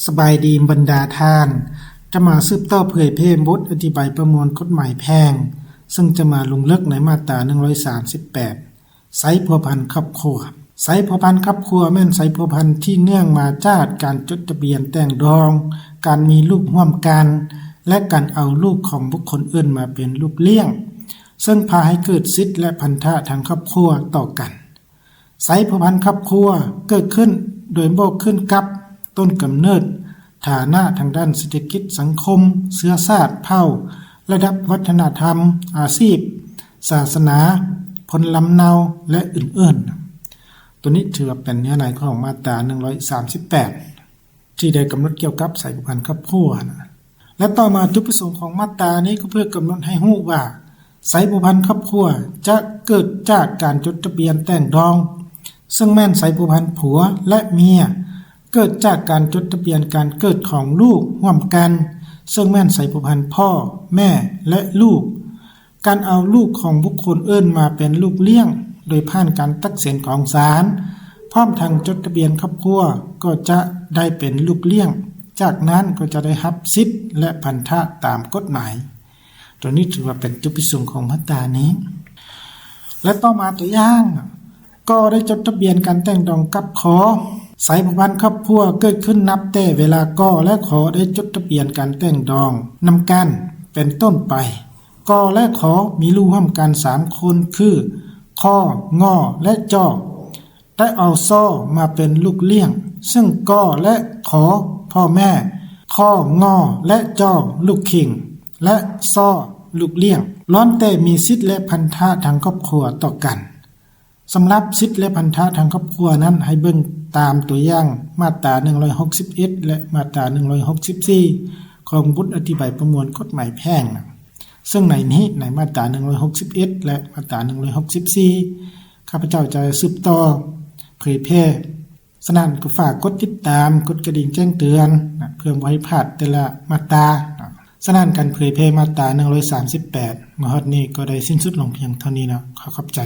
ສະບາຍດີບັນດາທ່ານ, ຈະມາສືບຕໍ່ເຜີຍແຜ່ບົດອະທິບາຍປະມວນກົດໝາຍແພ່ງ, ເຊິ່ງຈະມາລົງເລິກໃນມາດຕາໜຶ່ງຮ້ອຍສາມສິບແປດ ໄຊພົວພັນຄອບຄົວ. ໄຊພົວພັນຄອບຄົວແມ່ນໄຊພົວພັນທີ່ເນື່ອງມາຈາກການຈົດທະບຽນແຕ່ງດອງ, ການມີລູກຮ່ວມກັນ ແລະ ການເອົາລູກຂອງບຸກຄົນອື່ນມາເປັນລູກລ້ຽງ, ເຊິ່ງພາໃຫ້ເກີດສິດ ແລະ ພັນທະທາງຄອບຄົວຕໍ່ກັນ. ໄຊພົວພັນຄອບຄົວເກີດຂຶ້ນໂດຍບໍ່ຂຶ້ນກັບຕົ້ນກຳເນີດ, ຖານະທາງດ້ານເສດຖະກິດ, ສັງຄົມ, ເຊື້ອຊາດ, ເຜົ່າ, ລະດັບວັດທະນະທຳ, ອາຊີບ, ສາສະໜາ, ພົນລຳເນົາ ແລະ ອື່ນໆ. ໂຕນີ້ຖືວ່າເປັນເນື້ອໃນຂອງມາດຕາໜຶ່ງຮ້ອຍສາມສິບແປດ ທີ່ໄດ້ກຳນົດກ່ຽວກັບໄຊພົວພັນຄອບຄົວນະ. ແລະ ຕໍ່ມາຈຸດປະສົງຂອງມາດຕານີ້ກໍເພື່ອກຳນົດໃຫ້ຮູ້ວ່າ ໄຊພົວພັນຄອບຄົວຈະເກີດຈາກການຈົດທະບຽນແຕ່ງດອງ, ເຊິ່ງແມ່ນໄຊພົວພັນຜົວ ແລະ ເມຍ, ເກີດຈາກການຈົດທະບຽນການເກີດຂອງລູກຮ່ວມກັນ, ເຊິ່ງແມ່ນໄຊພົວພັນພໍ່, ແມ່ ແລະ ລູກ, ການເອົາລູກຂອງບຸກຄົນອື່ນມາເປັນລູກລ້ຽງ ໂດຍຜ່ານການຕັດສິນຂອງສານ, ພ້ອມທັງຈົດທະບຽນຄອບຄົວ ກໍຈະໄດ້ເປັນລູກລ້ຽງ, ຈາກນັ້ນກໍຈະໄດ້ຮັບສິດ ແລະ ພັນທະຕາມກົດໝາຍ. ໂຕນີ້ຖືວ່າເປັນຈຸດປະສົງຂອງມາດຕານີ້. ແລະ ຕໍ່ມາຕົວຢ່າງ, ກໍໄດ້ຈົດທະບຽນການແຕ່ງດອງກັບ ຂ. ໄຊພົວພັນຄອບຄົວເກີດຂຶ້ນນັບແຕ່ເວລາ ກ ແລະ ຂ ໄດ້ຈົດທະບຽນການແຕ່ງດອງນຳກັນເປັນຕົ້ນໄປ. ກ ແລະ ຂ ມີລູກຮ່ວມກັນສາມຄົນຄື ຄ, ງ ແລະ ຈ ໄດ້ເອົາ ຊ ມາເປັນລູກລ້ຽງ, ເຊິ່ງ ກ ແລະ ຂ ພໍ່ແມ່, ຄ, ງ ແລະ ຈ ລູກເຄັ່ງ ແລະ ຊ ລູກລ້ຽງ ລ້ວນແຕ່ມີສິດ ແລະ ພັນທະທາງຄອບຄົວຕໍ່ກັນ. ສຳລັບສິດ ແລະ ພັນທະທາງຄອບຄົວນັ້ນ ໃຫ້ເບິ່ງຕາມຕົວຢ່າງມາດຕາໜຶ່ງຮ້ອຍຫົກສິບເອັດ ແລະ ມາດຕາໜຶ່ງຮ້ອຍຫົກສິບສີ່ ຂອງບົດອະທິບາຍປະມວນກົດໝາຍແພ່ງນະ. ເຊິ່ງໃນນີ້ ໃນມາດຕາໜຶ່ງຮ້ອຍຫົກສິບເອັດ ແລະ ມາດຕາໜຶ່ງຮ້ອຍຫົກສິບສີ່ ຂ້າພະເຈົ້າຈະສືບຕໍ່ເຜີຍແຜ່. ສະນັ້ນກໍຝາກກົດຕິດຕາມ, ກົດກະດິ່ງແຈ້ງເຕືອນນະ ເພື່ອບໍ່ໃຫ້ພາດແຕ່ລະມາດຕານະ. ສະນັ້ນການເຜີຍແຜ່ມາດຕາໜຶ່ງຮ້ອຍສາມສິບແປດ ມາຮອດນີ້ກໍໄດ້ສິ້ນສຸດລົງພຽງເທົ່ານີ້ນະ. ຂໍຂອບໃຈ.